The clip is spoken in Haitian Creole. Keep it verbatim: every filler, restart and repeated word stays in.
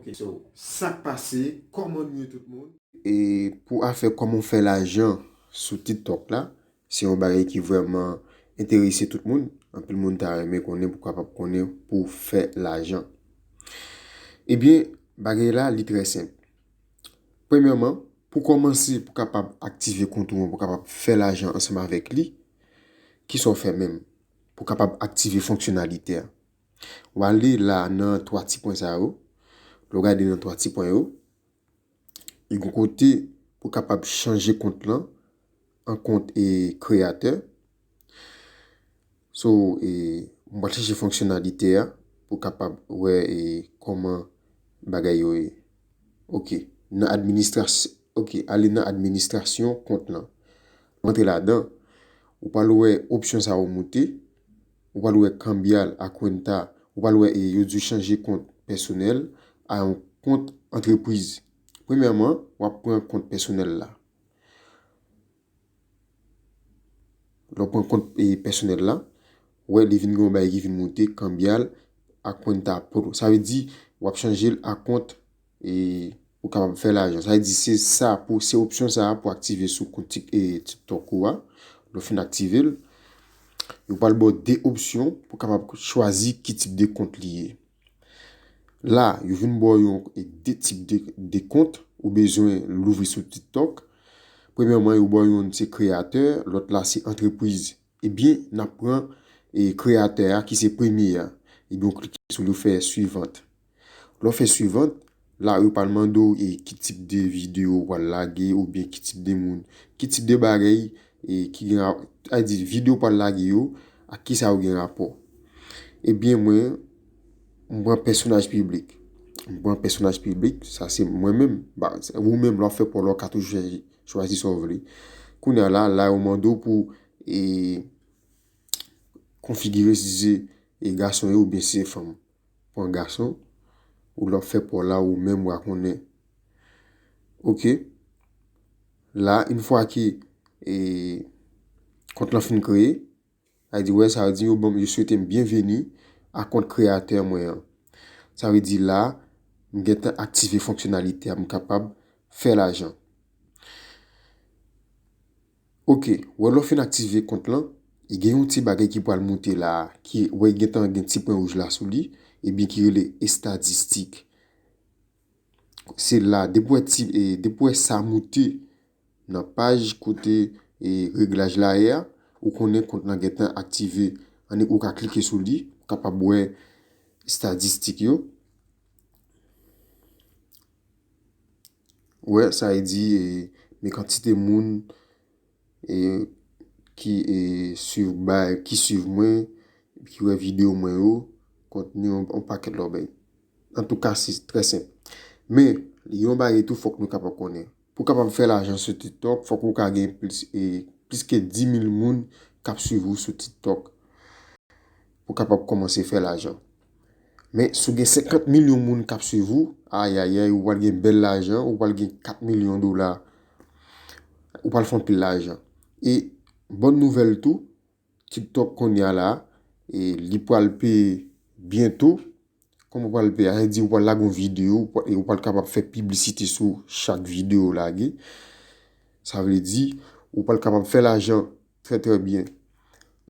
Ok, so, sa k pase, kòman nou ye tout moun? E pou afè kòman w fè lajan sou TikTok la, se yon bagay ki vrèman enterese tout moun. Anpil moun ta renmen konnen pou kapab konnen pou fè lajan. Ebyen, bagay la, li trè senp. Premyèman, pou kòmanse, pou kapab aktive kont ou an, pou kapab fè lajan ansanm avèk li, kisa w fè menm? Pou kapab aktive fonksyonalite a. W ale la nan twa ti pwen sa yo. Lè w gade nan twa ti pwen yo, li gon kote pou kapab chanje kont lan an kont e kreyatè. So, e, m pral chèche fonksyonalite a pou kapab wè e kòman bagay yo ye. Ok, nan administras-, ok, ale nan administrasyon kont lan. Antre ladan, ou pral wè opsyon sa yo moute, ou pral wè cambiar a cuenta, ou pral wè e yo di w chanje kont pèsonèl a yon kont antrepriz. Premyèman, w ap pran kont pèsonèl la. Lè w pran kont e pèsonèl la, ou wè li vin gen yon bagay ki vin moute, cambiar a cuenta pro. Sa vle di, w ap chanje l a kont e ou kapab fè lajan. Sa vle di se sa pou, se opsyon sa a pou aktive sou kont Tik-, e TikTok ou a. Lè w fin aktive l, yo pral ba w de opsyon pou kapab chwazi ki tip de kont li ye. La, yo vin ba w yon, e, de tip de, de kont ou bezwen louvri sou TikTok. Premyèman, yo ba w youn se kreyatè, lòt la se antrepriz. Ebyen, n ap pran e kreyatè a ki se premye a. Ebyen, w klike sou li, w fè suivant. Lè w fè suivant, la yo pral mande w e ki tip de videyo w pral lage oubyen ki tip de moun, ki tip de bagay e ki gen ra-, a di videyo w pral lage yo, ak kisa yo gen rapò. Ebyen, mwen, m pran pèsonaj piblik. M pran pèsonaj piblik, sa se mwen menm. Ba, ou menm, lè w ap fè pa w la, w ka toujou chwazi, chwazi sa w vle. Kounye a la, la yo mande w pou e konfigire si se e gason ye oubyen si se fanm. Pran gason, ou lè w ap fè pa w la, ou menm w a konnen. Ok. La, yon fwa ke e kont lan fin kreye, sa vle di, wè, sa vle di yo ban m, yo swete m byenveni a kont kreyatè mwen an. Sa vle di la, m gentan aktive fonksyonalite a, m kapab fè lajan. Ok, wè lè w fin aktive kont lan, e gen yon ti bagay ki pral moute la, ki, wè, gentan gen ti pwen wouj la sou li, ebyen ki rele estadistik. Se la, depi w wè ti, e, depi w wè sa moute nan paj kote e reglaj la ye a, ou konnen kont lan gentan aktive. Annik ou ka klike sou li, ou kapab wè estadistik yo. Wè, sa e di, e, men kantite moun e ki e swiv bay, ki swiv mwen, ki wè videyo mwen yo, kontni yon, yon pakèt lòt bagay. Antouka, se trè senp. Men, yon bagay tou fòk nou kapab konnen. Pou w kapab fè lajan sou TikTok, fòk ou ka gen plis, e, plis ke dis mil moun k ap swiv ou sou TikTok pou w kapab kòmanse fè lajan. Men, si w gen senkant milyon moun k ap swiv ou, ayayay, ou pral gen bèl lajan, ou pral gen kat milyon dola, ou pral fè anpil lajan. E bòn nouvèl tou, TikTok kounye a la, e li pral peye byento. Kòman w pral peye? Sa vle di ou pral lage yon videyo, ou pral, e ou pral kapab fè piblisite sou chak videyo w lage. Sa vle di, ou pral kapab fè lajan trè, trè byen.